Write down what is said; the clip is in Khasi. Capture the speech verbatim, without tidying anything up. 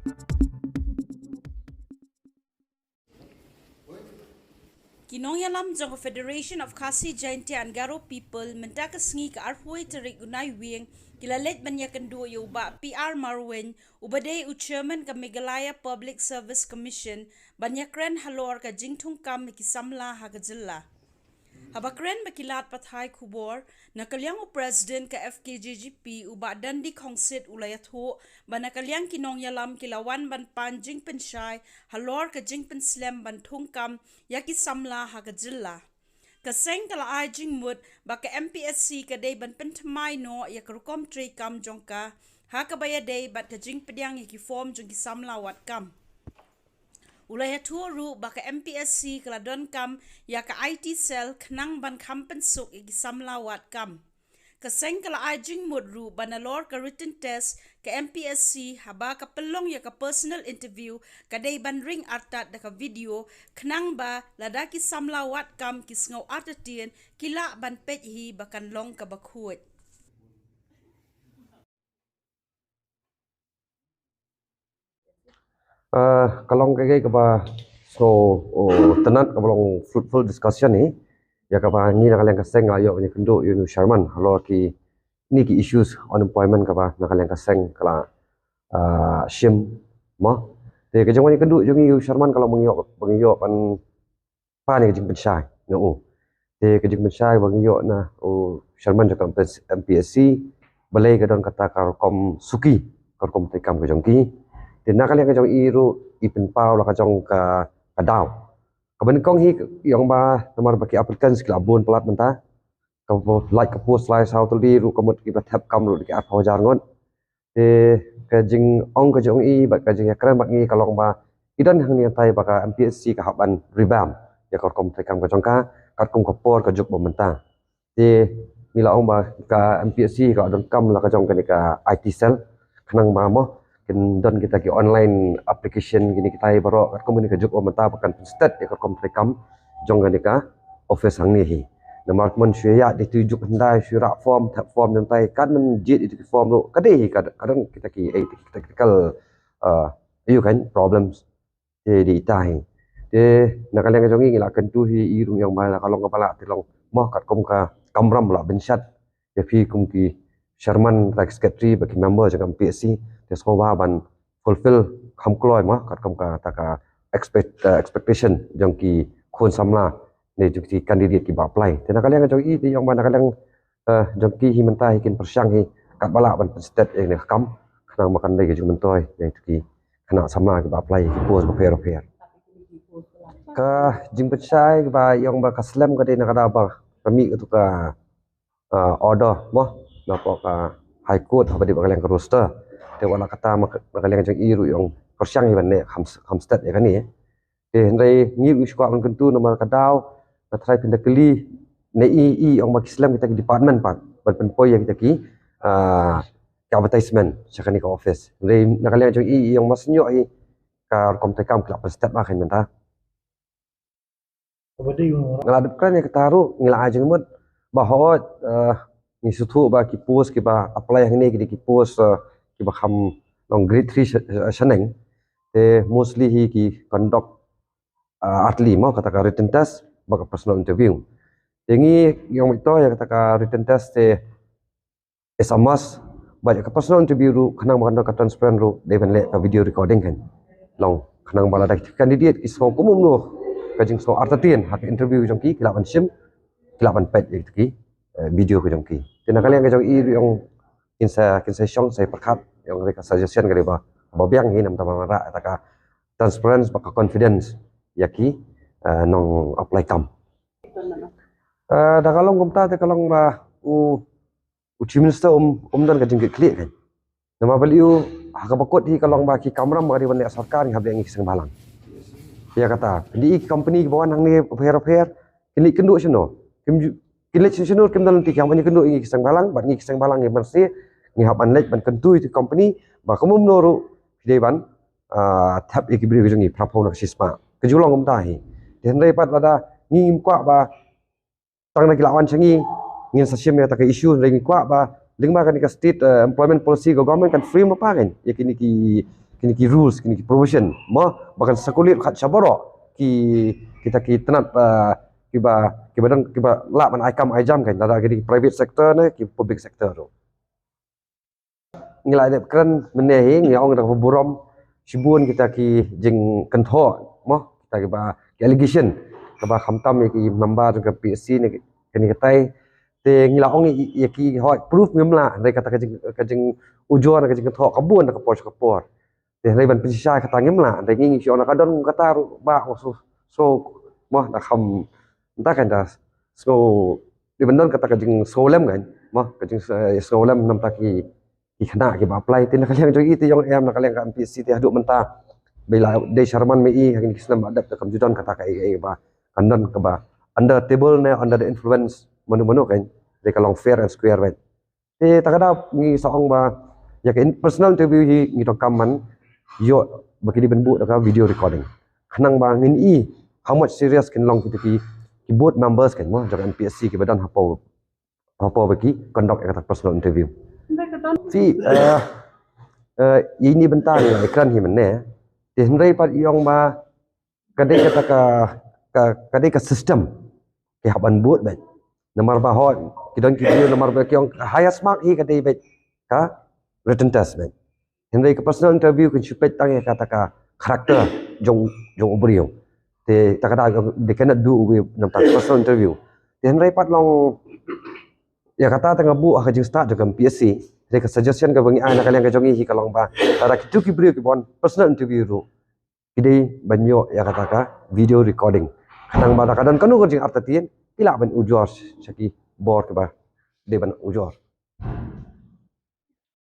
Ki nongïalam jong ka Federation of Khasi Jaintia and Garo People mynta ka sngi ka arphew tarik u Naiwieng ki la leit ban ïakynduh ïa u Bah P R Marwein uba dei u chairman ka Meghalaya Public Service Commission ban ïakren halor ka jingthungkam ïa ki samla ha ka jylla. Haba kren bad ki lad pathai khubor, na ka liang u president ka F K J G P u Bah Dandi Khongsit u la ïathuh ba na ka liang ki nongïalam ki la wan ban pan jingpynshai halor ka jingpynslem ban thungkam ïa ki samla ha ka jylla. Ka seng ka la ai jingmut ba ka M P S C ka dei ban pynthymmai noh ïa ka rukom treikam jong ka ha kaba ïadei bad ka jingpdiang ïa ki form jong ki samla wad kam. U la ïathuh ruh ba ka M P S C ka la donkam ïa ka I T cell khnang ban kham pynsuk ïa ki samla wad kam. Ka seng ka la ai jingmut ruh ba nalor ka written test ka M P S C haba ka pynlong ïa ka personal interview ka dei ban ring artat da ka video khnang ba lada ki samla wad kam ki sngew artatien ki lah ban peit hi ba kan long kaba khuid. Uh, ka long ka kaba so oh, tenat kaba long fruitful discussion ni. Ya kaba ni na ka liang ka seng la ïoh ni kynduh ïa u chairman halor ki ni ki issues unemployment kaba na ka liang ka seng ka la uh, shim mo. Te ka jong ni kynduh jong ïa u chairman ka long bang ïoh bang ïoh pan pan ka jingpynshai na u. Te ka jingpynshai ba ngi ïoh na u chairman jong ka M P S C balei ka don kata ka rukom suki ka rukom treikam ka jong ki. Te na ka liang ka jong i ruh i pynpaw la ka jong ka ka daw. Kaba nyngkong hi ïong ba namar ba ki applicants ki la bun palat mynta. Ka lait ka post lai saw tylli ruh ka mut ki ba thep kam ruh ki arphew hajar ngut. Te ka jingong ka jong i bad ka jingïakren bad ngi ka long ba i don hangne tai ba ka M P S C ka hap ban revamp ïa ka rukom treikam ka jong ka katkum ka por ka juk ba mynta. Te ngi la ong ba ka M P S C ka donkam la ka jong kane ka I T cell khnang ba mo kin don kita ki online application kine kitai baroh katkum kane ka juk ba mynta ba kan pynstet ïa ka rukom treikam jong kane ka office hangne hi. Namar kumne shu ïa dei tu juk hyndai shu rah form thep form jong tai kan men jied itu ki form ruh ka dei hi ka don kita ki eh kita ki kal ayu kan problems te dei ita hi. Te na ka liang jong ngi la kyntu hi i rung ïong ba la ka long ka ba la te long mo katkum ka kamram la bynshat ïa phi kum ki chairman, secretary bad ki member jong ka M P S C te sngewbha ban fulfill kham kloi mo katkum ka ta ka expect uh, expectation jong ki khun samla ne jong ki candidate ki ba apply. Te na ka liang jong i te ïong ba na ka liang uh, jong ki hi mynta hi kin pyrshang hi kat ba lah ban pynstet ïa ne kam khnang ba kan dei ka jingmyntoi ïa ki khynnah samla ki ba apply ki post ba pher pher. Ka jingpynshai ba ïong ba ka slem ka dei na ka da ba ka mih ka tu ka uh, order mo na pok ka high court haba dei ba ka liang ka roster. Te wala kata ma ka liang jong i ruh ïong pyrshang i ban ne kham kham stet ïa kane. Te hynrei ngi ruh shuwa ban kyntu namar ka daw ka trai pynda kli ne i i ïong ma ki slem kita ki department pat ban pynpoi ïa kita ki uh, ki advertisement sha kane ka office. Hynrei na ka liang jong i ïong ma snyoh i ka rukom treikam ki la pynstep ba kane mynta. Nga la dep kren ïa kata ruh ngi la ai jingmut ba hooid ngi sngewthuh ba ki post kiba apply hangne ki dei ki post kiba kham long grade three shaneng te mostly hi ki conduct artylli mo kata ka written test bad ka personal interview. Te ngi ïong mito ïa kata ka written test te S M S bad ka personal interview ruh khnang ba ka transparent ruh dei ban leh ka video recording kan long khnang ba lada ki candidate ki sngew kum umno ka jingsngew artatien ha ka interview jong ki ki lah ban shim ki lah ban peit ïa ki video ka jong ki. Te na ka liang ka jong i ruh ïong kin sa kin sa shong sa pyrkhat ïong re ka suggestion ka dei ba ba biang hi namar ba rah ta ka transparency bad ka confidence ïa ki nong apply kam. Da ka long kumta te ka long ba u u Chief Minister um um don ka jingkit khlieh kan. Namar ba liu ha kaba kut hi ka long ba ki kamram ba ka dei ban leh sorkar ngi hap leh ngi ki seng bhalang. Ïa kata pyndiah ki company kiba wan hangne pher pher kin leit kynduh shano kim ju kin leit shano kim don lynti ki hap ban ïakynduh ïa ngi ki seng bhalang bad ngi ki seng bhalang ngi ban se ngi hap ban leit ban kyntu ïa ki company ba kumno ruh ki dei ban thep ïa ki briew ki jong ngi phraphew na ka shispah. Ka ju long kumta hi. Te hynrei pat lada ngi ngim kwah ba tang na ki la wan sha ngi ngin sa shim ïa kata ka issue hynrei ngi kwah ba lyngba kane ka state employment policy ka government kan frame ba pa kan ïa kine ki kini ki rules, kini ki provision, mo, ba kan circulate khat sha baroh ki, kita ki tnat, ah, kiba, kiba dang, kiba lah ban ai kam ai jam kan, lada kini ki private sector ne ki public sector ruh. Ngi la dep kren mynne hi, ngi ong da ka burom shibun kita ki jingkynthoh, mo, kita kiba, ki allegation kaba khamtam ïa ki member jong ka P S C ne kane katai. Te ngi la ong ïa ki, hooid, proof ngim lah, hynrei kata ka jing, ka jingujor, ka jingkynthoh ka bun da ka por sha ka por. Te hynrei ban pynshisha kata ngim lah, hynrei ngi, ngi shu ong ka don kata ruh ba, oh, so, so, mo, da kham, nta kan da sngew, dei ban don kata ka jingsngewlem kan, mo, ka jing, eh, sngewlem namta ki, ki khynnah kiba apply. Te na ka liang jong i te ong em, na ka liang ka M P S C te haduh mynta ba i la dei chairman ma i ha kine ki snem ba dep te kam ju don kata kaei kaei ba kan don kaba under table ne under the influence mano mano kan. Dei ka long fair and square, right? Te ta ka daw ngi sa ong ba ïa ka in-, personal interview hi ngi donkam ban ïoh ba ki dei ban buh da ka video recording. Khnang ba ngin i how much serious kin long kita ki, ki board members kan, mo, jong M P S C kiba don hapoh, hapoh ba ki conduct ïa kata personal interview. Te, eh, eh, ïa ine i bynta ngi la ïakren hi mynne. Te hynrei pat i ong ba ka dei kata ka, ka, ka dei ka system ki hap ban bud beit. Namar ba hooid ki don ki briew, namar ba ki ong highest mark hi ka dei beit ka written test beit. Hynrei ka personal interview kan shu peit tang ïa kata ka character jong, jong u briew. Te ta ka daw they cannot do away namta ka personal interview. Te hynrei pat long ïa kata te nga buh ha ka jingstad jong ka M P S C. Te ka suggestion kaba ngi ai na ka liang ka jong ngi hi ka long ba lada kitu ki briew kiba wan personal interview ruh ki dei ban ïoh ïa kata ka video recording. Khnang ba lada ka don kano ka jingartatien ki lah ban ujor sha ki bor kiba dei ban ujor.